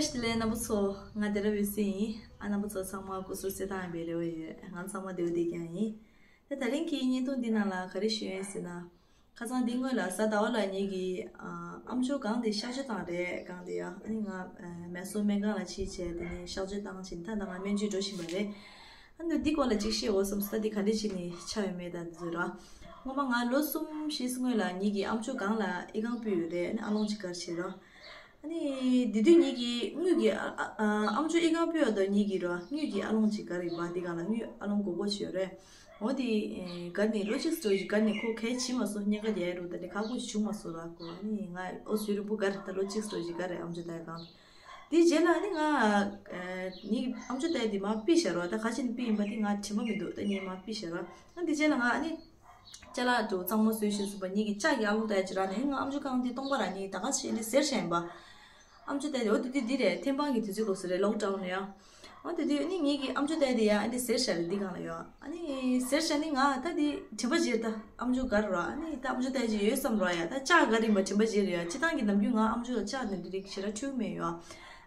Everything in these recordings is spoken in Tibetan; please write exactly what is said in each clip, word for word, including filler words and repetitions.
བཀྲ་ཤིས་བདེ་ལེགས་རྣམ་པ་ཚོ། ང་བདེ་རབ་འོད་ཟེར་ཡིན། ཨ་རྣམ་པ་ཚོ་ཚང་མ་སྐུ་གཟུགས་གསལ་ཐང་བའི་རེ་བ་ཡོད། ང་ཚང་མ་བདེ་བོ་བདེ་རྐྱང་ཡིན། ད་ད་རིང་གི་བརྙན་ཐུང་འདི་ནང་ལ་ག་རེ་ཞུ་ཡིན་ཟེར་ན། ཁ་སང་འདི་སྔོན་ལ་གཟའ་ཟླ་བ་ལ་ངེད་ཀྱི་ཨ་ཨམ་ཅོག་སྒང་དེ་གཤག་བཅོས་བཏང་རེད། སྒང་དེ་ཡ་ཨ་ནི་ང་ཨ་མེ་སོར་སྨན་ཁང་ལ་ཕྱིན་བྱས་དེ་ནས་གཤག་བཅོས་བཏང་ཕྱིན་ད་ད་ང་སྨན་བཅོས་འགྲོ་བཞིན་པ་རེད། ཨ་ནི་འདི་སྐོར་ལ་ཅིག་བཤད་འོ་བསམ་སོང་། ད་འདི་ག་འདྲ་བྱས་ནས་ཆགས་ཡོད་མེད་ད་འདི་ཚོ་ར། སྔོན་མ་ང་ལོ་གསུམ་བཞི་སྔོན་ལ་ངེད་ཀྱི་ཨམ་ཅོག་སྒང་ལ་ཨི་ཁུང་ཕུད་ཡོད་རེད། ཨ་ནི་ཨ་ལོང་ཅིག་བཀར་བྱས་ར། ཨ་ནི་དེ་དུས་ངེད་ཀྱི་དངུལ་གྱི་ཨ་ཨ་ཨམ་ཅོག་ཨི་ཁུང་ཕུད་ཡོད་དོ། ངེད་ཀྱི་ར་དངུལ་གྱི་ཨ་ལོང་ཅིག་བཀར་ཡིན་པ། འདི་སྒང་ལ་དངུལ་ཨ་ལོང་དགོས་མཁོ་ཅིག་ཡོད་རེད། འོ་དེ་བཀར་ནས་ལོ་གཅིག་ཙམ་ཞིག་བཀར་ནས་ཁོ་གལ་ཕྱིན་མ་སོང་། ཉེན་ཁ་རྒྱག་རུ་ད་ནི་ཁག་པོ་ཞིག་བྱུང་མ་སོང་ར། ཁོ་ཨ་ནི་ང་ཨོ་ཟུར་རིང་པོ་བཀར་ད་ལོ་གཅིག་ཙམ་ཞིག་བཀར་རེད་ཨམ་ཅོག་ལྟ་ཡ་སྒང་། དེའི་རྗེས་ལ་ཨ་ནི་ང་ངེད་ཀྱི་ཨམ་ཅོག་ལྟ་ཡ་དེ་མར་ཕུད་བཞག་རོགས། ད་ག་ཅི་ནས་ཕུད་ཡིན་པ་དེ་ང་དྲན་པ་མི་འདུག་ད་ངས་མར་ཕུད་བཞག་ར། ཨ་དེ་རྗེས་ལ་ང་ཨ་ནི་ཅ་ལག་དུ་གཙང་མ་བཟོས་ཤེས་སུ་བ་ངེད་ཀྱི་ལྕགས་ཀྱི་ཨ་ལོང་ལྟ་ཡ་ཅིག་རག་ནས་ང་ཨམ་ཅོག་སྒང་དེ་སྟོང་པ་ར་ངས་ད་ག་ཅི་ཨ་ནི་ཟེར་བཞག་ཡིན་པ། ཨམ་ཅོག་ལྟ་ཡ་དེ་འོ་དེ་དེ་དེ་རེད། ཐེམ་སྤང་གི་དུས་ཚོད་སྐབས་སུ་རེད། ལོག་ཌའུན་ནས་ཡ། འོ་དེ་དུས་ཨ་ནི་ངེད་ཀྱི་ཨམ་ཅོག་ལྟ་ཡ་དེ་ཡ་ཨ་ནི་ཟེར་བཞག་རེད། འདི་སྒང་ལ་ཡོད། ཨ་ནི་ཟེར་བཞག་ནི་ང་ད་དེ་དྲན་པ་བརྗེད། ད་ཨམ་ཅོག་ག་རེ་ར། ཨ་ནི་ད་ཨམ་ཅོག་ལྟ་ཡ་ཅིག་ཡོད་བསམ་ར་ཡ། ད་ལྕགས་ག་རེ་ཡིན་པ་དྲན་པ་བརྗེད་རེད་ཡ། སྤྱིར་བཏང་གི་ནམ་རྒྱུན་ང་ཨམ་ཅོག་ལ་ལྕགས་དེ་འདྲ་རིགས་ཞེ་དྲག་འཁྲུལ་མེད་ཡོད།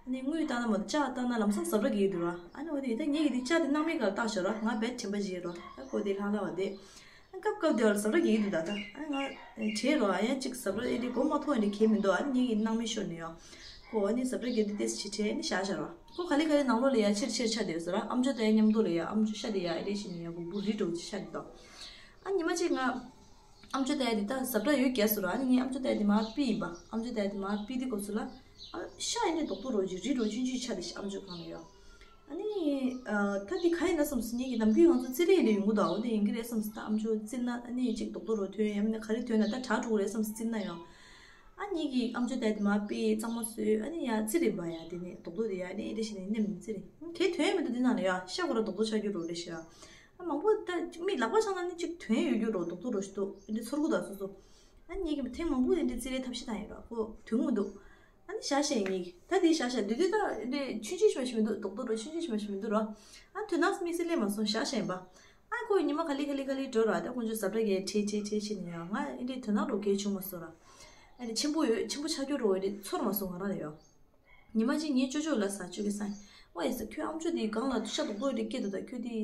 ཨ་ནི་དངུལ་བཏང་ན་མ་གཏོགས་ལྕགས་བཏང་ན་ལམ་སང་ཟབ་ར་གི་འདུག་ར། ཨ་ནི་འོ་དེ་ད་ངེད་ཀྱི་དེ་ལྕགས་དེ་སྣང་མེད་ག་ལ་བཏགས་བཞག་ར། ང་རྦད་དྲན་པ་བརྗེད་ར། ཨ་ཁོ་དེ་ལྷག་ལྷག་བ་དེ། ཨ་སྐབས་སྐབས་དེ་བ་ལ་ཟབ་ར་གི་འདུག་ད་ད་ཨ་ང་བྲེལ་རོ། ཨ་ཡ་གཅིག་ཟབ་ར་ཨེ་འདྲ་སྒོ་མ་ཐོག་ཨེ་འདྲ་གས་མི་འདུག་ཨ་ནི་ངེད་ཀྱི་སྣང་མེད་ཤོར་ནས་ཡོད། ཁོ་ཨ་ནི་ཟབ་ར་གས་དེ་ཏེས་ཕྱི་དྲེ་ཨ་ནི་བཞག་བཞག་རོ། ཁོ་ག་ལེ་ག་ལེ་ནང་ལོགས་ལ་ཡ་ཕྱིར་ཕྱིར་ཆ་དེ་ཟེར་ར། ཨམ་ཅོག་ལྟ་ཡ་མཉམ་དུ་ལ་ཡ་ཨམ་ཅོག་ཤ་དེ་ཡ་ཨེ་འདྲ་བྱས་ནས་ཡ་སྦུག་སྦུག་རིལ་འགྲོ་ཅིག་ཤ་དེ་དང་། ཨ་ཉི་མ་གཅིག་ང་ཨམ་ཅོག་ལྟ་ཡ་དེ་ད་ཟབ་ར་ཡོད་རྒྱ་སོ་ར། ཨ་ནི་ངས་ཨམ་ཅོག་ལྟ་ཡ་དེ་མར་ཕུད་ཡིན་པ། ཨམ་ཅོག་ལྟ་ཡ་དེ་མར་ཕུད་དུས་སྐབས་སུ་ལ་ཨ་ཤ་ཨེ་འདྲ་རྡོག་རྡོག་རོ་ཅིག་རིལ་འགྲོ་ཆུང་ཆུང་ཆ་དེ་ཤ་ཨམ་ཅོག་སྒང་ལ་ཡོད། ཨ་ནི་ཨ་ད་འདི་ག་ཡིན་ན་བསམ་སོང་། ངེད་ཀྱི་ནམ་རྒྱུན་ང་ཚོ་བཙིར་ཡས་རེ་ཡོང་གི་འདུག་འོ་དེ་ཡིན་གྱི་རེད་བསམ་སོང་། ད་ཨམ་ཅོག་བཙིར་ན་ཨ་ནི་གཅིག་རྡོག་རྡོག་རོ་ཐོན་ཡ་མིན་ན་ག་རེ་ཐོན་ན་ད་དྲག་འགྲོ་གི་རེད་བསམ་སོང་བཙིར་ན་ཡང་། ཨ་ངེད་ཀྱི་ཨམ་ཅོག་ལྟ་ཡ་དེ་མར་ཕུད་གཙང་མ་བཟོས་ཨ་ནི་ཡ་བཙིར་རེད་པ། ཡ་དེ་ནས་རྡོག་རྡོག་དེ་ཡ་ཨ་ནི་ཨེ་འདྲ་བྱས་ནས་མནན་བཙིར་རེད། གས་ཐོན་ཡ་མི་འདུག་འདི་ནང་ལ་ཡ་ཤ་ཁོ་ར་རྡོག་རྡོག་ཆགས་རྒྱུ་རོ་རེད་ཤག་ཨ་མང་པོ་ད་མི་ལག་པ་བྱང་ན་ནི་གཅིག་ཐོན་ཡོད་རྒྱུ་རོ་རྡོག་རྡོག་རོ་ཞིག་འདུག་འདི་ཚོར་གི་འདུག་སོ་སོ། ཨ་ངེད་ཀྱི་ཐེངས་མང་པོ་དེ་འདྲའི་བཙིར་ཡའི་ཐབས་ཤེས་བཏང་ཡོད་ར། ཁོ་ཐོན་གི་མི་འདུག་ཨ་ནི་བཞག་བཞག་ཡིན། ད་དེ་བཞག་བཞག་དེ་དུས་ད་འདི་ཆུང་ཆུང་ཞིག་མ་ཞིག་མི་འདུག་རྡོག་རྡོག་རོ་ཆུང་ཆུང་ཞིག་མ་ཞིག་མི་འདུག་ར། ཨ་དོན་དག་དམིགས་བསལ་སླེབས་མ་སོང་། བཞག་བཞག་ཡིན་པ། ཨ་ཁོ་ཉི་མ་ག་ལེ་ག་ལེ་ག་ལེ་འགྲོ་ར། ད་ཁོང་ཚོས་ཟབ་ར་གས་ཁྲིད་ཁྲིད་ཁྲིད་བྱས་ནས་ཡང་ང་ཨེ་འདྲའི་དོན་དག་རོ་གས་བྱུང་མ་སོང་ར། ཨ་ནི་ཆེན་པོ་ཡོད་ཆེན་པོ་ཆགས་རྒྱུ་རོ་ཨེ་འདྲའི་ཚོར་མ་སོང་ང་རང་ལ་ཡང་། ཉི་མ་གཅིག་ངའི་ཅོ་ཅོ་ལ་ཟ་ཅོ་གི་ས། ཝའི་ཟེར། ཁྱོད་ཨམ་ཅོག་དེའི་སྒང་ལ་ཤ་རྡོག་རྡོག་རེ་སྐྱེས་འདུག་ད་ཁྱོད་དེ་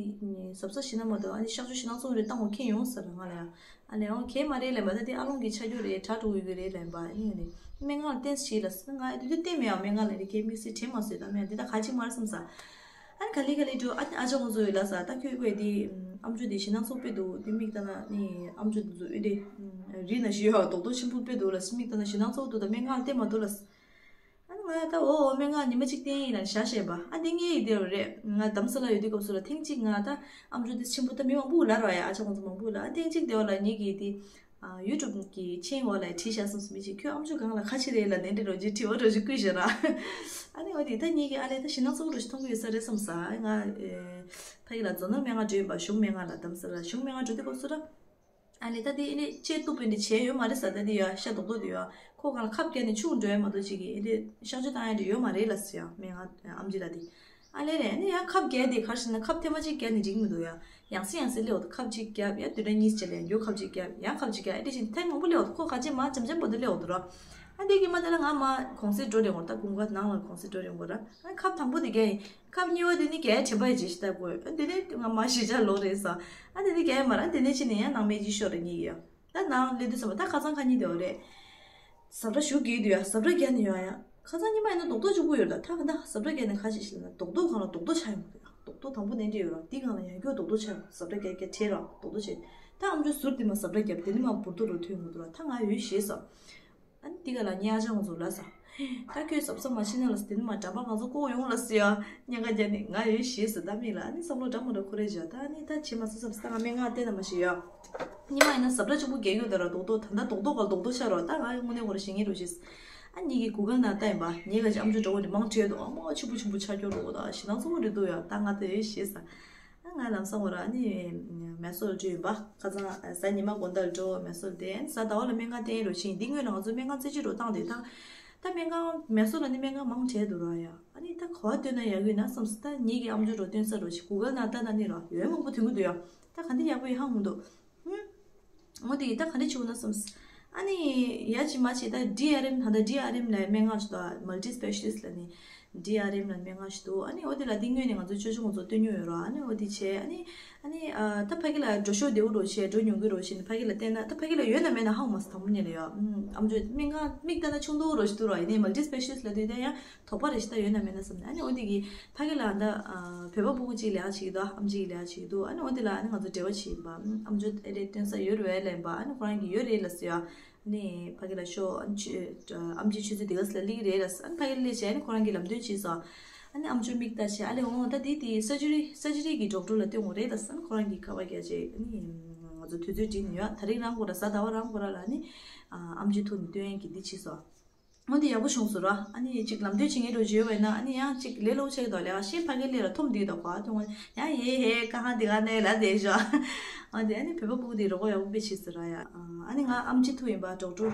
གཟབ་གཟབ་བྱེད་ན་མ་གཏོགས་ཨ་ནི་གཤག་བཅོས་ཞེད་སྣང་ཚ་བོ་རེ་བཏང་དགོས་མཁན་ཡོང་ཟེར་ང་ལ་ཡང་། ཨ་ལས་འོང་གས་མ་རེད་ལབ་པ། ད་དེ་ཨ་ལོང་གི་ཆ་རྒྱུས་རེད། དྲག་འགྲོ་གི་རེད་ལབ་པ་ཨ་ནི་ནི་སྨན་ཁང་ལ་བསྟན་ཤིག་ལ་ཟེར། ང་ཨ་དེ་དུས་བསྟན་མེད་ཨ། སྨན་ཁང་ལ་རེ་གས་དམིགས་བསལ་དྲན་མ་སོང་། ད་སྨན་འདི་ད་ག་ཅིག་མ་རེད་བསམ་ས། ཨ་ནི་ག་ལེ་ག་ལེ་འགྲོ། ཨ་ནི་ཨ་ཅག་ཁོང་ཚོ་ཡོད་ལ་ཟེར། ད་ཁྱོད་ཀོས་དེ་ཨམ་ཅོག་དེ་ཞེད་སྣང་ཚ་བོ་དཔེ་འདུག་དེ་མིག་ལྟ་ན་ནི་ཨམ་ཅོག་དེ་ཚོ་ཨེ་དེ་རིལ་ན་ཞིག་ཡོད་རྡོག་རྡོག་ཆེན་པོ་དཔེ་འདུག་ལ་ཟེར། མིག་ལྟ་ན་ཞེད་སྣང་ཚ་བོ་འདུག་ད་སྨན་ཁང་ལ་བསྟན་མ་འདུག་ལ་ཟེར། ཨ་ནི་ང་ད་འོ་འོ་སྨན་ཁང་ཉི་མ་གཅིག་བསྟན་ཡིན་ལ་བཞག་བཞག་པ། ཨ་འདི་ངའི་ཡིག་དེ་རེད། ང་རྡ་རམ་ས་ལ་ཡོད་དུས་སྐབས་སུ་ལ་ཐེངས་གཅིག་ང་ད་ཨམ་ཅོག་འདི་ཆེན་པོ་ད་མི་མང་པོ་ལ་ར་ཡ། ཨ་ཅག་ཁོང་ཚོ་མང་པོ་ལ། ཨ་ཐེངས་གཅིག་དེ་བ་ལ་ངེད་ཀྱི་དེ་ཡུ་ཊུབ་གི་མཆན་འོག་ལ་བྲིས་བཞག་སོང་ཟེར། མི་གཅིག་ཁྱོད་ཨམ་ཅོག་སྒང་ལ་ག་ཅི་རེད་ལ་ནས་འདྲི་རོགས་ཅིག་དྲི་བ་རོགས་ཅིག་བསྐུར་བཞག་ར། ཨ་ནི་འོ་དེ་ད་ངེད་ཀྱི་ཨ་ལས་ད་ཞེད་སྣང་ཚ་བོ་རོགས་ཅིག་མཐོང་གི་ཡོད་ས་རེད་བསམ་ས། ང་ཕ་གི་ལ་རྫོང་ནང་སྨན་ཁང་འགྲོ་ཡིན་པ། གཞུང་སྨན་ཁང་ལ་རྡ་རམ་ས་ལ་གཞུང་སྨན་ཁང་འགྲོ་དུས་སྐབས་སུ་ར། ཨ་ལས་ད་དེ་ཨེ་ནས་ཆེས་སྟུག་པོ་འདི་བྱས་ཡོད་མ་རེད་ཟེར། ད་དེ་ཡ་ཤ་རྡོག་རྡོག་དེ་ཡ་ཁོ་གང་ལ་ཁབ་བརྒྱབ་ནས་ཆུ་འགྲོ་ཡ་མ་གཏོགས་ཅིག་གིས་ཨེ་འདྲས་གཤག་བཅོས་བཏང་ཡ་འདྲ་ཡོད་མ་རེད་ལ་ཟེར་ཡ། སྨན་ཁང་ཨམ་ཆི་ལགས་དེ། ཨ་ལས་རེད། ཨ་ནི་ཡང་ཁབ་བརྒྱབ་དེ་ག་རེ་ཟེར་ན་ཁབ་ཐེངས་མ་གཅིག་བརྒྱབ་ནས་འགྲིག་མི་འདུག་ཡ། ཡང་སེ་ཡང་སེ་སླེབས་འོ། ཁབ་གཅིག་བརྒྱབ་ཡ་དུས་དྲན་གཉིས་བྱས་ལ་ཡང་མགྱོགས་ཁབ་གཅིག་བརྒྱབ་ཡང་ཁབ་གཅིག་བརྒྱབ་ཨེ་འདྲས་བྱས་ཐེངས་མང་པོ་སླེབས་འོ། ཁོ་ག་ཅི་མ་འཇམ་འཇམ་པོ་དེ་སླེབས་འོ་དུ་ར། ཨ་འདི་གི་མ་དེ་ལ་ང་མ་གུང་སེང་འགྲོ་རེད་འོ། ད་དགུན་ཁ་ནང་ལ་གུང་སེང་འགྲོ་རེད་འོ་ར། ཨ་ཁབ་དང་པོ་དེ་བརྒྱབ་ཡིན། ཁབ་གཉིས་པ་དེ་ནི་རྒྱག་ཡ་དྲན་པ་ཡི་རྗེས་ཤིག་ལྟ་དགོས། ཨ་དེ་ནས་ང་མ་གཞིས་ཆགས་ལོག་རེད་ཟེར། ཨ་དེ་ནས་རྒྱག་ཡ་མ་རེད། ཨ་དེ་ནས་ཕྱིན་ནས་ཡང་ནང་མེད་ཅིག་ཤོར་རེ་གཉིས་ཡོད། ད་ནང་སླེབས་དུས་ཙམ་པ་ད་ཁ་སང་ཁ་ཉིན་དེ་བ་རེད། ཟབ་ར་ཞུ་གི་འདུག་ཡ། ཟབ་ར་རྒྱག་ནས་ཡོང་ཡ། ཁ་སང་ཉི་མ་ཡིན་ན་རྡོག་རྡོག་གཅིག་པུ་ཡོད་ལ། ད་ག་ད་ཟབ་ར་རྒྱག་ནས་ཁ་ཤས་ཤིག་ལ་རྡོག་རྡོག་སྒང་ལ་རྡོག་རྡོག་ཆགས་ཡོང་གི་འདུག་ཡ། རྡོག་རྡོག་དང་པོ་ནས་འདྲ་ཡོད་ར། དེ་སྒང་ལ་ཡང་བསྐྱར་རྡོག་རྡོག་ཆགས་ཡོང་། ཟབ་ར་རྒྱག་རྒྱག་བྲལ་ར་རྡོག་རྡོག་ཆགས། ད་ཨམ་ཅོག་ཟུར་དེ་མ་ཟབ་ར་རྒྱབ་དེ་ནས་མ་འབུར་རྡོག་རུ་ཐོན་ཡོང་གི་འདུག་ར། ད་ང་ཡོད་ཤེས་སོང་། ཨ་ནི་དེ་ག་ལ་ངའི་ཨ་ཅག་ཁོང་ཚོ་ལ་ཟ། ད་ཁྱོད་གཟབ་གཟབ་མ་བྱེད་ན་ལ་ཟ། དེ་ནི་མ་འགྲམ་པ་ང་ཚོ་ལྐོག་ཡོང་ལ་ཟ་ཡ། ཉེན་ཁ་རྒྱག་ནི་ང་ཡོད་ཞེས་ཟ། ད་མིག་ལ་ཨ་ནི་བསམ་བློ་འདྲ་མོ་འདྲ་འཁོར་རེ་བཞག་ད་ཨ་ནི་ད་བྱེད་མ་ཟ་བསམ་ཟ། ད་ང་སྨན་ཁང་བསྟན་ན་མ་ཤེས་ཡ། ཉི་མ་ཡིན་ན་ཟབ་ར་གཅིག་པུ་རྒྱག་ཡོད་ད་ར། རྡོག་རྡོག་ད་ལྟ་རྡོག་རྡོག་ག་རྡོག་རྡོག་ཆགས་རོགས། ད་ང་དངོས་གནས་ཁོ་ར་ཞེ་ངེས་རོགས་ཞེས། ཨ་ནི་ངེད་ཀྱི་གུ་གལ་ནང་ལྟ་ཡིན་པ། ངེད་ག་ཅིག་ཨམ་ཅོག་འདྲ་བོ་འདི་མང་དྲགས་འདུག་ཨ་མ་ཆུ་བུ་ཆུ་བུ་ཆགས་ཀྱོག་རོགས་ད་ཞེ་སྡང་ཚ་བོ་རེད་འདུག་ཡ། ད་ང་ད་ཡོད་ཞེས་ཟ། ང་ལམ་སང་འོ་ར་ཨ་ནི་མེ་སོར་འགྲོ་ཡིན་པ། ཁ་སང་གཟའ་ཉི་མ་དགོང་དག་འགྲོ་མེ་སོར་དེ་ཨ་ནི་གཟའ་ཟླ་བ་ལ་སྨན་ཁང་བསྟན་རོགས་ཕྱིན། འདི་སྔོན་ལ་ང་ཚོ་སྨན་ཁང་རྩེ་གཅིག་རོ་བཏང་དེ་ད། ད་སྨན་ཁང་མེ་སོར་ལ་ནི་སྨན་ཁང་མང་དྲགས་འདུག་ར་ཡ། ཨ་ནི་ད་ག་བ་སྟོན་ན་ཡག་གི་ན་བསམ་སོང་། ད་ངེད་ཀྱི་ཨམ་ཅོག་རོ་སྟོན་ས་རོ་ཞིག་གུ་གལ་ནང་ལྟ་ན་ནི་རོ་ཡོད་མང་པོ་ཐོན་གི་འདུག་ཡ། ད་ག་འདི་ཡག་པོ་ཡོད་ཧ་གོ་མི་འདུག་ཧུམ། འོ་དེ་ད་ག་འདྲ་བྱུང་ན་བསམ། ཨ་ནི་ཡ་ཅི་མ་ཅི་ད་ཌི་ཨར་ཨེམ་ད་ལྟ་ཌི་ཨར་ཨེམ་ལ་སྨན་ཁང་ཅིག་ད་མལ་ཊི་སི་པེ་ཤ་ལི་སི་ཊི་ལ་ནི་ ཌི་ཨར་ཨེམ་ལ་སྨན་ཁང་ཞིག་འདུག་ཨ་ནི་འོ་དེ་ལ་འདི་སྔོན་ནས་ང་ཚོ་ཅོ་ཅོ་ང་ཚོ་སྟོན་མྱོང་ཡོད་ར། ཨ་ནི་འོ་དེ་བྱས། ཨ་ནི་ཨ་ནི་ཨ་ད་ཕ་གི་ལ་འགྲོ་ཤོག་བདེ་བོ་འགྲོ་བྱས། འགྲོ་མྱོང་གི་རོ་བྱས་ནས་ཕ་གི་ལ་བལྟས་ན། ད་ཕ་གི་ལ་ཡོད་ན་མེད་ན་ཧ་གོ་མ་སོང་། དང་པོ་ཉིད་ལ་ཡོད། ཨམ་ཅོ་སྨན་ཁང་མིག་ལྟ་ན་ཆུང་དུ་རོ་ཞིག་འདུག་ར། ཡིན་ནའི་མལ་ཊི་སི་པེ་ཤལ་ཊི་ལ་དུས་ད་ཡང་དོགས་པ་རེ་ཞིག་ད་ཡོད་ན་མེད་ན་བསམ་ནས། ཨ་ནི་འོ་དེ་གི་ཕ་གི་ལ་ད་བོད་པ་སྤུ་གུ་གཅིག་ལས་ཀ་བྱེད་ཀྱི་འདུག་ཨམ་ཆི་གི་ལས་ཀ་བྱེད་ཀྱི་འདུག་ཨ་ནི་འོ་དེ་ལ་ཨ་ནི་ང་ཚོ་འབྲེལ་བ་བྱེད་ཡིན་པ། ཨམ་ཅོ་ཨེ་རེ་སྟོན་ས་ཡོད་རེད་ལབ་ཡིན་པ། ཨ་ནི་ཁོ་རང་གི་ཡོད་རེད་ལབ་ཟེར་ཡ། ནས་ཕ་གི་ལ་ཤོག་ཨ་ནི་ཨམ་ཆི་ཆུ་ཚོད་འདི་ག་ཙམ་ལ་སླེབས་ཀྱི་རེད་ལབ། ཨ་ནི་ཕ་གི་སླེབས་བྱས་ཨ་ནི་ཁོ་རང་གིས་ལམ་སྟོན་བྱས་སོང་། ཨ་ནི་ཨམ་ཅོ་མིག་ལྟ་བྱས། ཨ་ལས་འོང་ད་འདི་དེ་སར་ཇི་རི་སར་ཇི་རི་གི་ཌོག་ཊར་ལ་སྟོན་དགོས་རེད་ལབ། ཨ་ནི་ཁོ་རང་གིས་ཁ་པར་བརྒྱབ་བྱས། ཨ་ནི་ང་ཚོ་དུས་ཚོད་བྲིས་ནས་ཡོད། དེ་རིང་རང་དགོས་ར། གཟའ་ཟླ་བ་རང་དགོས་ར་ལབ། ཨ་ནི་ཨམ་ཆི་ཐུག་ནས་སྟོན་ཡས་ཀྱི་འདི་བྱས་སོང་། འོ་འདི་ཡག་པོ་བྱུང་སོང་ར། ཨ་ནི་ཅིག་ལམ་སྟོན་བྱེད་མཁན་འདྲ་བོ་ཅིག་ཡོད་པ་ཡིན་ན། ཨ་ནི་ཡང་ཅིག་ལས་སླ་པོ་ཆགས་ཀྱི་འདུག་ལས་ཀ་ཤེས། ཕ་གིར་སླེབས་ར་ཐོམ་འདི་འདུག་གོ། ཨ་ཐོམ་ཡང་ཧེ་ཧེ་ཀ་ཧ་འདི་ག་ནས་ལ་བསྡད་ཤག་ཨ་དེ་ཨ་ནི་བོད་པ་སྤུ་གུ་དེ་རོགས་པ་ཡག་པོ་དཔེ་བྱས་སོང་ར་ཡ། ཨ་ནི་ང་ཨམ་ཆི་ཐུག་ཡིན་པ། ཌོག་ཊར་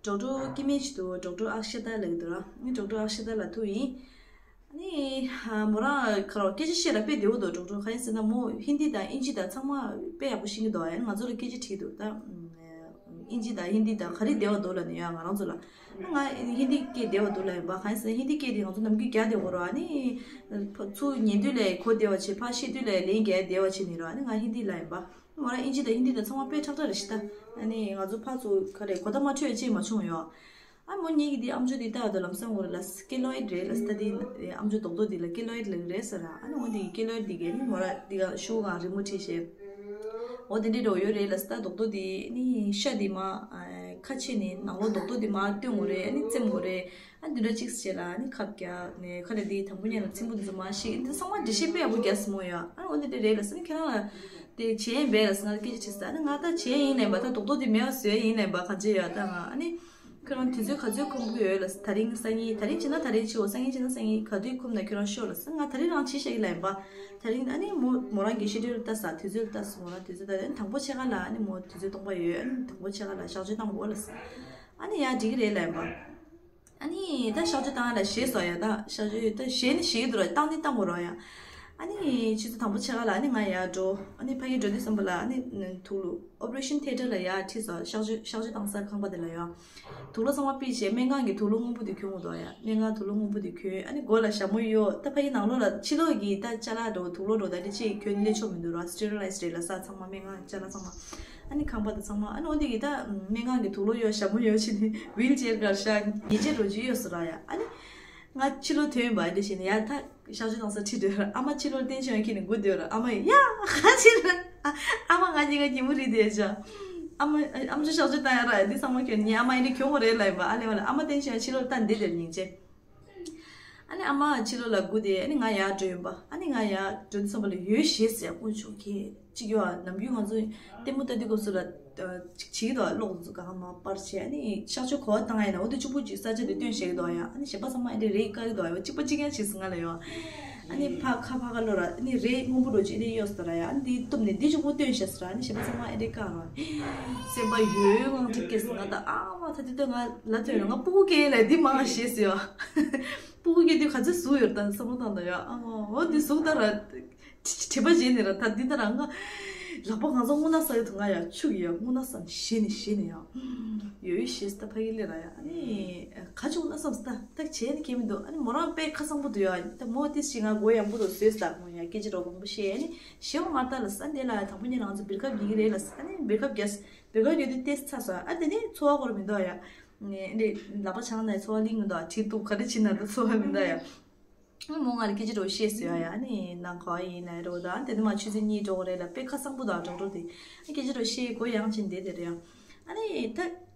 ཌོག་ཊར་སྐྱེ་དམན་ཅིག་འདུག་ཌོག་ཊར་ཨཀ་ཤ་ཏ་ལབ་ཀྱི་འདུག་ར། ཨ་ནི་ཌོག་ཊར་ཨཀ་ཤ་ཏ་ལ་ཐུག་ཡིན། ཨ་ནི་མོ་རང་ཁ་རོག་སྐད་ཆ་བཤད་ར་དཔེ་བདེ་པོ་འདུག་ཌོག་ཊར། གང་ཡིན་ཟེར་ན་མོ་ཧིན་དི་དང་དབྱིན་ཇི་དང་ཚང་མ་དཔེ་ཡག་པོ་ཤེས་ཀྱི་འདུག་ཨ་ནི་ང་ཚོ་ལ་སྐད་ཆ་དྲིས་འདུག་ད་ཨིན་ཇི་དང་ཧིན་དི་དང་ག་རེ་བདེ་བ་འདུག་ལབ་ནས་ཡ། ང་རང་ཚོ་ལ། ང་ཧིན་དི་སྐད་བདེ་བ་འདུག་ལབ་ཡིན་པ། གང་ཡིན་ཟེར་ན་ཧིན་དི་སྐད་དེ་ང་ཚོ་ནམ་རྒྱུན་རྒྱག་བསྡད་ཡོད་རེད། ཨ་ནི་ཕ་ཚུར་ཉན་དུས་ལ་གོ་བདེ་བ་བྱས། ཕར་བཤད་དུས་ལ་ལན་རྒྱག་བདེ་བ་བྱས་ནས་རེད། ཨ་ནི་ང་ཧིན་དི་ལབ་ཡིན་པ། མོ་རང་ཨིན་ཇི་དང་ཧིན་དི་དང་ཚང་མ་དཔེ་ཁྲག་ཁྲག་རེད་ཤག་ད། ཨ་ནི་ང་ཚོ་ཕར་ཚུར་ག་རེ་གོ་བརྡ་མ་འཕྲོད་ཅིག་མ་བྱུང་ཡོད། ཨ་མོ་ངེད་ཀྱི་འདི་ཨམ་ཅོག་འདི་ལྟ་ཡ་དོ་ལམ་སང་འོ་རེད་ལ། སྐེ་ལོ་ཡིད་རེད་ལ། ད་འདི་ཨམ་ཅོག་རྡོག་རྡོག་འདི་ལ་སྐེ་ལོ་ཡིད་ལབ་ཀྱི་རེད་ཟེར་ར། ཨ་ནི་འོ་འདི་སྐེ་ལོ་ཡིད་འདི་གས་ནི་མོ་ར་འདི་ག་ཤུ་གང་རི་མོ་བྲིས་བྱས། འོ་དེ་འདྲའི་འགྲོ་ཡོད་རེད་ལ། ད་རྡོག་རྡོག་འདི་ནི་ཤ་འདི་མ་ཁ་ཕྱེ་ནས་ནང་ལོགས་རྡོག་རྡོག་འདི་མ་བཏོན་དགོས་རེད། ཨ་ནི་བཙེམ་དགོས་རེད། ཨ་འདི་འདྲ་གཅིག་བྱས་ལ་ཨ་ནི་ཁབ་རྒྱག་ནས་ཁ་ལ་འདི་དང་པོ་ཉིད་ལ་ཚིམ་པོ་འདི་ཚོ་མ་ཤེས། འདི་ཚང་མ་འགྲེལ་བཤད་དཔེ་ཡག་པོ་རྒྱག་སྲིད་མོ་ཡ། ཨ་འོ་འདི་འདྲ་རེད་ལ་ཟེར་ནི་ཁྱེད་རང་ལ། དེ་བྱས་ཡིན་པས་ལ་ཟེར་ང་སྐད་ཆ་དྲིས་ས། ཨ་ནི་ང་ད་བྱས་ཡིན་ལབ་པ། ད་རྡོག་རྡོག་དེ་མེད་པ་བཟོས་ཡིན་ལབ་པ། གང་བྱས་ཡོད་ད་ང་། ཨ་ནི་ཁྱོད་རང་དུས་ཚོད་ག་ཚོད་ཁོམ་གི་ཡོད་ལ། ད་རིང་སང་ཉིན། ད་རིང་བྱས་ན་ད་རིང་བྱེད་འོ། སང་ཉིན་བྱས་ན་སང་ཉིན། ག་དུས་ཁོམ་ན་ཁྱོད་རང་ཤོག་ལ་ཟེར། ང་ད་རིང་རང་བྱས་བཞག་གི་ལབ་ཡིན་པ། ད་རིང་ཨ་ནི་མོ་མོ་རང་གི་ཤེ་ཌུལ་ལྟ་ས། དུས་ཚོད་ལྟ་ས། མོ་རང་དུས་ཚོད་ལྟ། ཨ་ནི་དང་པོ་ཕྱེད་ཀ་ལ་ཨ་ནི་མོ་དུས་ཚོད་སྟོང་པ་ཡོད། ཨ་ནི་དང་པོ་ཕྱེད་ཀ་ལ་གཤག་བཅོས་བཏང་དགོས་ལ་ཟེར། ཨ་ནི་ཡ་འགྲིག་གི་རེད་ལབ་ཡིན་པ། ཨ་ནི་ད་གཤག་བཅོས་བཏང་ཡ་ལ་ཞེད་སོང་ཡ། ད་གཤག་བཅོས་ད་ཞེད་ནི་ཞེད་ཀྱི་འདུག་ར། བཏང་ནི་བཏང་དགོས་ར་ཡ། ཨ་ནི་ཆུ་ཚོད་དང་པོ་ཕྱེད་ཀ་ལ་ཨ་ནི་ང་ཡར་འགྲོ། ཨ་ནི་ཕ་གི་འགྲོ་དུས་ཙམ་པ་ལ་ཨ་ནི་དུག་ལོག་ཨོ་པ་རེ་ཤན་ཐེ་ཊར་ལ་ཡར་ཁྲིད་སོང་། གཤག་བཅོས་གཤག་བཅོས་བཏང་ས་ཁང་པ་དེ་ལ་ཡ། དུག་ལོག་ཚང་མ་ཕུད་བྱས་སྨན་ཁང་གི་དུག་ལོག་སྔོན་པོ་དེ་གྱོན་དགོས་འདུག་ཡ། སྨན་ཁང་དུག་ལོག་སྔོན་པོ་དེ་གྱོན། ཨ་ནི་མགོ་ལ་ཞྭ་མོ་གཡོགས། ད་ཕ་གི་ནང་ལོགས་ལ་ཕྱི་ལོགས་ཀྱི་ད་ཅ་ལག་འགྲོ་དུག་ལོག་འགྲོ་ད་དེ་ཅིག་གྱོན་སླེབས་ཆོག་མི་འདུག་ར། སི་ཊི་རི་ལའི་ཛི་རེད་ལ། ས་ཚང་མ་སྨན་ཁང་ཅ་ལག་ཚང་མ། ཨ་ནི་ཁང་པ་དང་ཚང་མ། ཨ་ནི་འོ་འདི་གི་ད་སྨན་ཁང་གི་དུག་ལོག་གཡོགས་ཞྭ་མོ་གཡོགས་བྱས་ནས་ཝིལ་ཅེར་སྒང་བཞག་ཉལ་ཆས་འདྲ་བོ་ཅིག་གཡོགས་སོང་ར་ཡ། ཨ་ནི་ང་ཕྱི་ལོགས་ཐོན་པ་འདི་བྱས་ནས་ཡ། ད་གཤག་བཅོས་བཏང་ས་ཁྲིད་འགྲོ་ཡ། ཨ་མ་ཕྱི་ལོགས་སྟན་བྱུང་ཡ་ཁྱེར་ནས་སྒུག་སྡོད་ར། ཨ་མ་ཡ་ག་ཕྱིར། ཨ་མ་ང་གཉིས་ཀ་གད་མོ་རིལ་བསྡད་བྱས། ཨ་མ་ཨམ་ཅོག་གཤག་བཅོས་བཏང་ཡ་ར་འདི་ཚང་མ་གྱོན། ངའི་ཨ་མ་ཡིན་ནི་གྱོན་དགོས་རེད་ལབ་ཡིན་པ། ཨ་ལས་མ་ལས་ཨ་མ་སྟན་བྱུང་ཡ་ཕྱི་ལོགས་ལ་ད་འདི་དེར་ཉལ་ཆས། ཨ་ནི་ཨ་མ་ཕྱི་ལོགས་ལ་སྒུག་སྟེ། ཨ་ནི་ང་ཡར་འགྲོ་ཡིན་པ། ཨ་ནི་ང་ཡར་འགྲོ་དུས་ཙམ་པ་ལ་ཡོད་ཞེས་ཟེར་དཀོན་མཆོག་གིས་ཅིག་ཡོད་ཨ། ནམ་རྒྱུན་ང་ཚོ་ལྟད་མོ་ལྟ་དུས་སྐབས་སུ་ལ་ཅིག་བྱེད་ཀྱི་འདུག་ཨ། གློག་འདི་ཚོ་གང་མ་སྤར་བྱས། ཨ་ནི་གཤག་བཅོས་ག་པར་བཏང་ཡ་ཡིན་ན་འོ་དེ་གཅིག་པུ་ཅིག་ས་ཆ་དེ་སྟོན་བཞག་གི་འདུག་ཡ། ཨ་ནི་གཞན་པ་ཚང་མ་ཨེ་འདྲས་རེད་བཀག་གི་འདུག་ཡ། གཅིག་པ་གཅིག་རྐྱང་བྱས་སོང་ང་ལ་ཡོད། ཨ་ནི་ཕར་ཁ་ཕར་ཁ་ལོག་ར། ཨ་ནི་རས་སྔོན་པོ་འདྲ་བོ་ཅིག་ཨེ་འདྲས་གཡོགས་སོང་ར་ཡ། ཨ་ནི་འདི་གཏུབ་ནས་འདི་གཅིག་པུ་སྟོན་བཞག་སོང་ར། ཨ་ནི་གཞན་པ་ཚང་མ་ཨེ་འདྲས་བཀག་ར། སེམས་པ་ཡོད་ངང་ཐིག་སྐྱེས་སོང་ང་ད། ཨ་མ་ད་དེ་ལྟར་ང་ལ་ཐོན་ཡོང་། ང་སྤུ་གུ་སྐྱེས་ལ་འདི་མང་ང་ཤེས་སོང་ཡ། སྤུ་གུ་སྐྱེས་དུས་ག་ཚོད་ཟུག་ཡོད་ད་བསམ་བློ་བཏང་དང་ཡ། ཨ་མ་འོ་འདི་ཟུག་ད་ར། དྲི་དྲི་མ་བྱས་ནས་ར། ད་འདི་ལྟར་ང་ལག་པ་གང་ཚང་རྔུལ་ནག་ཟག་གི་འདུག་ང་ཡ་ཆུ་གི་ཡ་རྔུལ་ནག་ཟག་ནས་ཞེད་ནས་ཞེད་ནས་ཡ། ཡོད་ཡོད་ཞེས་ད་ཕ་གི་ལས་ར་ཡ། ཨ་ནི་ག་བྱུང་ན་བསམ་སོང་ད། ད་བྱས་ནས་ཁྱད་མི་འདུག་ཨ་ནི་མོ་རང་དཔེ་ཁ་གསང་པོ་འདུག་ཡ། ད་མོ་ཏིས་ཤི་ང་མགོ་ཡངས་པོ་འདུག་བཟོས་ད། མོ་ཡ་སྐད་ཆ་རོ་མང་པོ་བཤད། ཨ་ནི་ཞེ་པོ་མ་ལྟ་ལ་ས་འདི་ལ་དང་པོ་ཉིད་ང་ཚོ་བེར་ཁབ་གྱོན་གྱི་རེད་ལ། ཨ་ནི་བེར་ཁབ་གྱོན་བེར་ཁབ་གྱོན་དུས་ཏིས་ཚ་སོང་། ཨ་དེ་ནི་ཚོར་བ་ཁོ་རང་མི་འདུག་ཡ། ཨ་ནི་ལག་པ་བྱང་ནས་ཚོར་བ་ལིང་མི་འདུག་དྲི་གཏུབ་ག་རེ་བྱེད་ན་ད་ཚོར་བ་མི་འདུག་ཡ། ཨ་མོ་ང་ལ་སྐད་ཆ་འདྲ་བོ་བཤད་སོང་ཡ། ཡ་ཨ་ནི་ནང་ག་བ་ཡིན་ལབ་རོ་ད། ཨ་དེ་ནི་མ་ཆུ་ཚོད་གཉིས་འགྲོ་གི་རེད་ལ། དཔེ་ཁ་གསང་པོ་དང་ཌོག་ཊར་དེ་སྐད་ཆ་འདྲ་བོ་བཤད། མགོ་ཡངས་ཅིག་བསྡད་དེ་རེད་ཡ། ཨ་ནི་ད་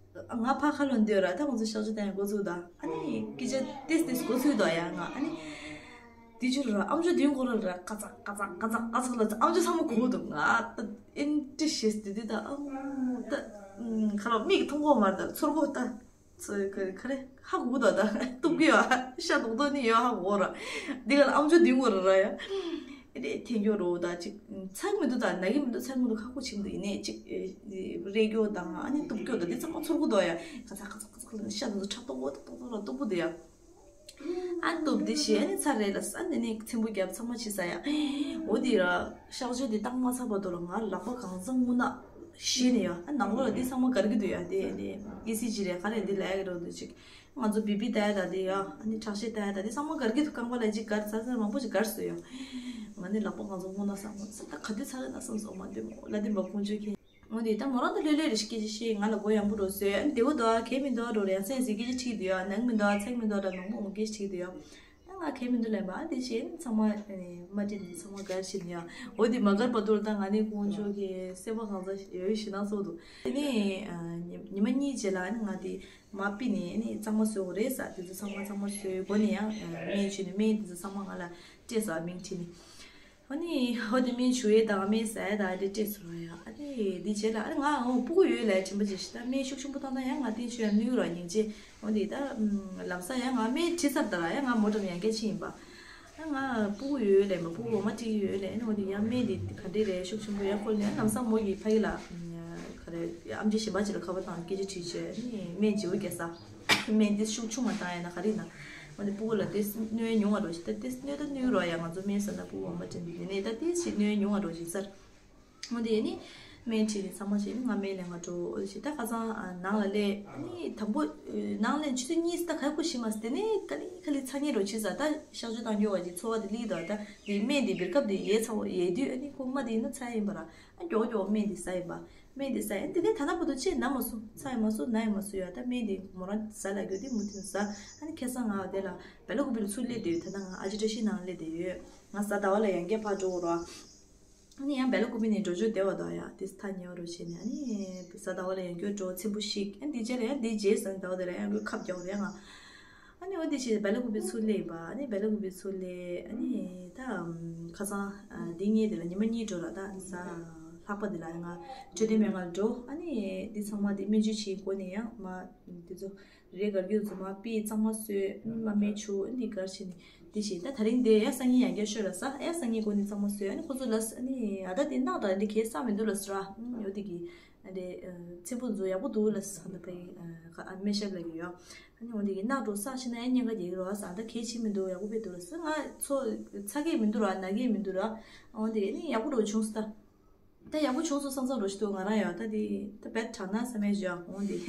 ང་ཕར་ཁ་ལོག་སྡོད་ར། ད་ང་ཚོ་གཤག་བཅོས་བཏང་ཡ་འགོ་བཙུགས་ད། ཨ་ནི་སྐད་ཆ་ཏིས་ཏིས་འགོ་ཚུགས་དོ་ཡ། ང་ཨ་ནི་དེ་ཆུ་ར་ཨམ་ཅོག་མདུན་སྐོར་ར་ཀ་ཙག་ཀ་ཙག་ཀ་ཙག་ཀ་ཙག་ལ་ཨམ་ཅོག་ཚང་མ་གོ་འདུག་ང་ད་ཨེ་འདྲ་ཞེས་དེ་དུས་ད་ཨ་མོ་ད་ཁ་ལོག་མིག་མཐོང་གོ་མ་རེད་ད། ཚོར་གོ་ད། ཚོ་ག་ག་རེ་ཧ་གོ་ད་ད་གཏུབ་གི་ཡོད། ཤ་རྡོག་རྡོག་ནི་ཡོད་ཧ་གོ་ར། འདི་ག་ལ་ཨམ་ཅོག་མདུན་སྐོར་ར་ཡ། ཨེ་རེད་འཐེན་གྱོ་རོ་ད་ཅིག་ཚ་གི་མི་འདུག་ད་ན་གི་མི་འདུག་ཚ་གི་མི་འདུག་ཁག་པོ་ཆེ་གི་འདུག་ཡིན་ནའི་ཅིག་རེད་གྱོ་དང་ཨ་ནི་གཏུབ་གྱོ་ད་འདི་ཚང་མ་ཚོར་གི་འདུག་ཡ། ཁ་ཚ་ཁ་ཚ་ཁ་ཚ་ལ་ཤ་འདི་ཚོ་ཁྲག་ཏོག་པོ་ཏོག་ཏོག་ཏོག་ར་གཏུབ་གི་འདུག་ཡ། ཨ་ནི་གཏུབ་འདི་བྱས་ཨ་ནི་ཚར་རེད་ལ། ཨ་ནི་ནི་ཚེམ་བུ་རྒྱབ་ཚང་མ་བྱས་ས་ཡ། འོ་འདི་ར་གཤག་བཅོས་འདི་བཏང་མ་ཚར་བར་དུ་ལ་ང་ལག་པ་གང་ཚང་རྔུལ་ནག་ཞེད་ནས་ཡ། ཨ་ནང་ལོགས་ལ་འདི་ཚང་མ་ག་རེ་གི་འདུག་ཡ། དེ་ནི་ཨི་སི་ཇི་རེད་ག་རེ་འདི་ལབ་ཡ་གི་རོ་འདི་ཅིག་ང་ཚོ་བི་པི་ལྟ་ཡ་ད་དེ་ཡ། ཨ་ནི་ཁྲག་ཤེད་ལྟ་ཡ་ད་དེ་ཚང་མ་གར་གི་འདུག་རྐང་པ་ལ་ཅིག་གར་ཚར་ཚར་མང་པོ་ཅིག་གར་སོང་ཡ། ང་ནི་ལག་པ་ང་ཚོ་སྔོ་ན་ས་སྔོ་ས་ད་ག་དུས་ཚར་གི་ན་བསམ་སོང་མ་འདུག་ལ་དེ་མ་ཁོང་ཆོས་ཁྱེད། འོ་དེ་ད་མོ་རང་ད་ལྷོད་ལྷོད་རེ་ཞིག་སྐད་ཆ་བཤད། ང་ལ་མགོ་ཡང་པོ་འགྲོ་སོང་། ཨ་ནི་བདེ་བོ་འདུག་ཨ། གལ་མི་འདུག་ཨ་འགྲོ་རེ་ཡང་སེམས་སི་སྐད་ཆ་དྲིས་འདུག་ཡ། ནང་མི་འདུག་ཨ། ཚེགས་མི་འདུག་ཨ་འདྲ་མང་པོ་ངོ་སྐད་ཆ་དྲིས་འདུག་ཡ། ང་གལ་མི་འདུག་ལབ་པ། ཨ་དེ་བྱས་ཚང་མ་མ་དྲིས་ནས་ཚང་མ་གར་ཕྱིན་ཡ། འོ་དེ་མ་གར་བར་དུ་ལ་ད་ང་ནི་དཀོན་མཆོག་གི་སེམས་པ་གང་ཚ་ཡོད་ཞེ་ན་སོགས་འདུག་དེ་ནས་ཉི་མ་གཉིས་རྗེས་ལ་ཨ་ནི་ང་དེ་མ་པི་ནས་ཨ་ནི་གཙང་མ་བཟོ་དགོས་རེད་ཟེར། དེ་ཚོ་ཚང་མ་གཙང་མ་བཟོས་སྒོ་ནས་ཡང་སྨན་བྱུགས་ནས་སྨན་དེ་ཚོ་ཚང་མ་ང་ལ་སྤྲད་སོང་། མིང་བྲིས་ནས། ཨ་ནི་འོ་དེ་སྨན་བྱུགས་ཡས་དང་སྨན་ཟ་ཡས་དང་དེ་སྤྲད་སོང་ཡ། ཨ་ནི་དེ་རྗེས་ལ་ཨ་ནི་ང་འོ་སྤུ་གུ་ཡོད་ལབ་དྲན་པ་བརྗེད་ཤག་ད་སྨན་ཤུགས་ཆེན་པོ་བཏང་ན་ཡང་ང་བསྟན་ཆོས་ཡང་ནུས་རོགས་སྙིང་རྗེ། འོ་དེ་ད་ལམ་སང་ཡང་ང་སྨན་བྲིས་ཚར་ད་ར་ཡང་ང་མོ་ཊ་ནས་ཡང་བསྐྱར་ཕྱིན་ཡིན་པ། ཨ་ང་སྤུ་གུ་ཡོད་ལབ་མ་སྤུ་གུ་འོ་མ་སྤྲད་ཀྱི་ཡོད་ལབ། ཨ་ནི་འོ་དེ་ཡང་སྨན་དེ་ག་འདྲས་རེད་ཤུགས་ཆེན་པོ་ཡང་ཁོ་ནས་ལམ་སང་མོ་ཡི་ཕ་ཡི་ལ་ག་རེ་ཨམ་ཆི་གཞན་པ་ཅིག་ལ་ཁ་པར་བཏང་སྐད་ཆ་དྲིས་བྱས། ཨ་ནི་སྨན་བརྗེ་པོ་བརྒྱབ་ས། སྨན་འདི་ཤུགས་ཆུང་བ་བཏང་ཡ་ན་ག་རེ་ན། འོ་ནི་སྤུ་གུ་ལ་དེ་གནོད་ཉུང་བ་འགྲོ་ཞིག་ད་དེ་གནོད་ད་གནོད་རོགས་ཡ། ང་ཚོ་སྨན་ཟ་ན་སྤུ་གུ་འོ་མ་སྤྲད་འདི་ནས་ད་དེ་ཞིག་གནོད་ཉུང་བ་འགྲོ་ཞིག་ཟེར། འོ་དེ་ནི་སྨན་ཁྲིད་ནས་ཚང་མ་བྱས་ནས་ང་སྨན་ལེན་ག་འགྲོ། འོ་དེ་ཞིག་ད་ཁ་སང་ནང་ལ་སླེབས། ཨ་ནི་དང་པོ་ནང་ལ་ཆུ་ཚོད་གཉིས་ད་ག་ཁུ་ཤི་མ་སི་དེ་ནས་ག་ལི་ག་ལི་ཚ་ཉེ་རོ་ཆི་ཟ་ད་གཤག་བཅོས་བཏང་རྒྱུ་བ་ཅིག་ཚོར་བ་དེ་ལི་དོ་ད་དེ་སྨན་དེ་བིར་ཁབ་དེ་ཡལ་ཚ་བོ་ཡལ་དུས་ཨ་ནི་ཁོ་མ་དེ་ཡིན་ན་ཚ་ཡིན་པ་ར། ཨ་མགྱོགས་མགྱོགས་སྨན་འདི་ཟ་ཡིན་པ། སྨན་འདི་ཟ་ཡིན། དེ་ནས་ད་ལྟ་བར་དུ་ཅི་ན་མ་སོང་། ཚ་ཡང་མ་སོང་། ན་ཡང་མ་སོང་ཡ། ད་སྨན་འདི་མོ་རང་ཟ་ལ་རྒྱུ་དེ་མུ་མཐུད་ཟ། ཨ་ནི་ཁ་སང་ང་དེ་ལ་བེ་ལ་ཀུ་པི་ལ་ཚུར་སླེབས་དུས་ད་ལྟ་ང་ཨ་ཅི་བཀྲ་ཤིས་ནང་སླེབས་བསྡད་ཡོད། ང་གཟའ་ཟླ་བ་ལ་ཡང་བསྐྱར་ཕར་འགྲོ་དགོས་ར། ཨ་ནི་ཡང་བེ་ལ་ཀུ་པི་ནས་འགྲོ་ཆོག་བདེ་བ་དང་ཡ་དེ་ཐག་ཉེ་བ་རུ་བྱས་ནས། ཨ་ནི་གཟའ་ཟླ་བ་ལ་ཡང་བསྐྱར་འགྲོ་ཚེམ་བུ་ཞིག་ཨ་ནི་དེ་རྗེས་ལ་ཡང་དེ་རྗེས་གཟའ་ཟླ་བ་དེ་ལ་ཡང་ཁབ་རྒྱག་རེད་ང་། ཨ་ནི་འོ་དེ་བྱས་བེ་ལ་ཀུ་པི་ཚུར་སླེབས་པ། ཨ་ནི་བེ་ལ་ཀུ་པི་ཚུར་སླེབས། ཨ་ནི་ད་ཁ་སང་འདི་ཉིན་དེ་ལ་ཉི་མ་གཉིས་འགྲོ་ར། ད་གཟའ་ལྷག་པ་དེ་ལ་ང་འཕྲོད་བསྟེན་སྨན་ཁང་འགྲོ། ཨ་ནི་འདི་ཚང་མ་དེ་སྨན་བཅོས་བྱེད་སྒོ་ནས་ཡང་མ་དེ་ཚོ་རས་དཀར་རྒྱུ་ཚོ་མ་པི་གཙང་མ་བཟོས། ཨ་ནི་མ་སྨན་བྱུགས། ཨ་ནི་གར་བྱས་ནས་དེ་བྱས། ད་ད་རིང་དེ་ཡ་སང་ཉིན་ཡང་བསྐྱར་ཤོད་ལ་ཟ། ཡ་སང་ཉིན་སྒོ་ནས་གཙང་མ་བཟོས། ཨ་ནི་ཁོ་ཚོ་ལ་ཨ་ནི་ཨ་ད་དེ་ནག་ད་འདི་གས་ས་མི་འདུག་ལ་ཟེར་ར། ཨ་ནི་འོ་དེ་གི་ཨ་འདི་ཚེམ་བུ་ཚོ་ཡག་པོ་འདུག་ལ་ཟེར། ད་པའི་ཨ་སྨན་ཞབས་ལ་གི་ཡོད། ཨ་ནི་འོ་འདི་གི་ནག་འགྲོ་ས་ཤི་ན་ཡ་ཉེན་ཁ་རྒྱག་གི་རོ་ཟ། ད་གལ་ཆེ་མི་འདུག་ཡག་པོ་དཔེ་འདུག་ལ་ཟེར། ང་ཚོ་ཚ་གས་མི་འདུག་ར། ན་གས་མི་འདུག་ར། འོ་འདི་ཨ་ནི་ཡག་པོ་འགྲོ་བྱུང་སོང་ད། ད་ཡག་པོ་བྱུང་སོང་བསམ་བསམ་རོ་ཞིག་འདུག་ང་རང་ཡང་ད་འདི་ད་བེད་དྲག་ན་བསམ་ཡས་བྱོས། འོ་འདི་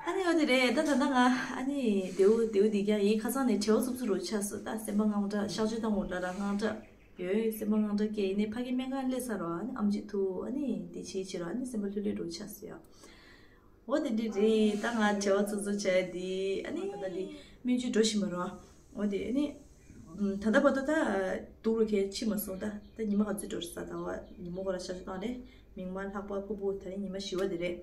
ཨ་ནི་འོ་འདི་རེད། ད་ད་ད་ང་ཨ་ནི་དེའུ་དེའུ་འདི་ཀྱང་ཡིན། ཁ་སང་ནས་བྲེལ་བ་འཚུབ་འཚུབ་རོ་ཆགས་སོང་ད། སེམས་པ་དངངས་སྐྲག་གཤག་བཅོས་བཏང་འོ་འདྲ་ར་དངངས་སྐྲག་ཡོད། སེམས་པ་དངངས་སྐྲག་སྐྱེས། ཡིན་ནའི་ཕ་གི་སྨན་ཁང་སླེབས་ཚར་རོ། ཨ་ནི་ཨམ་ཆི་ཐུག་ཨ་ནི་འདི་བྱེད་བྱེད་རོ། ཨ་ནི་སེམས་པ་ལྷོད་ལྷོད་རོ་ཆགས་སོང་ཡ། འོ་དེ་འདྲ་རེད། ད་ང་བྲེལ་བ་འཚུབ་འཚུབ་བྱས་དེ་ཨ་ནི་ད་ལྟ་འདི་སྨན་བཅོས་འགྲོ་བཞིན་པ་རོ། འོ་དེ་ཨ་ནི་ད་ལྟ་བར་དུ་ད་སྡུག་རུ་གས་ཕྱིན་མ་སོང་། ད་ད་ཉི་མ་ག་ཚོད་འགྲོ་རེད་ཟ། ཟླ་བ་ཉིན་མོ་ག་ལ་གཤག་བཅོས་བཏང་རེད། མིག་དམར་ལྷག་པ་ཕུར་བུ། ད་རིང་ཉི་མ་བཞི་པ་དེ་རེད།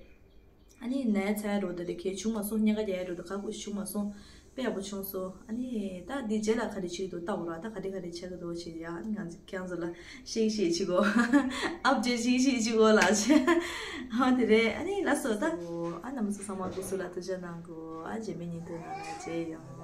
ཨ་ནི་ན་ཡ་ཚ་ཡ་རོ་ད་རེད། གས་བྱུང་མ་སོང་། སྙིང་ག་རྒྱ་ཡ་རོ་ད་ག་ཁུ་བྱུང་མ་སོང་། དཔེ་ཡག་པོ་བྱུང་སོང་། ཨ་ནི་ད་འདི་རྗེས་ལ་ག་རེ་བྱེད་ཀྱི་འདུག་ལྟ་འོ་ར། ད་ག་རེ་ག་རེ་ཆགས་ཀྱི་འདུག་བྱེད་ཡ། ཨ་ནི་ང་ཚོ་ཁྱེད་རང་ཚོ་ལ་ཤེས་ཤེས་བྱེད་གོ། ཨབ་ཌེཊ་ཤེས་ཤེས་བྱེད་གོ་ལགས་བྱས། ཨ་དེ་རེད། ཨ་ནི་ལགས་སོ་ད། ཨ་རྣམ་པ་ཚོ་ཚང་མ་སྐུ་གཟུགས་ལ་ཐུགས་ཅག་གནང་གོ། ཨ་རྗེས་མའི་ཉིན་ཐོ་ནང་ལ་མཇལ་ཡོང་།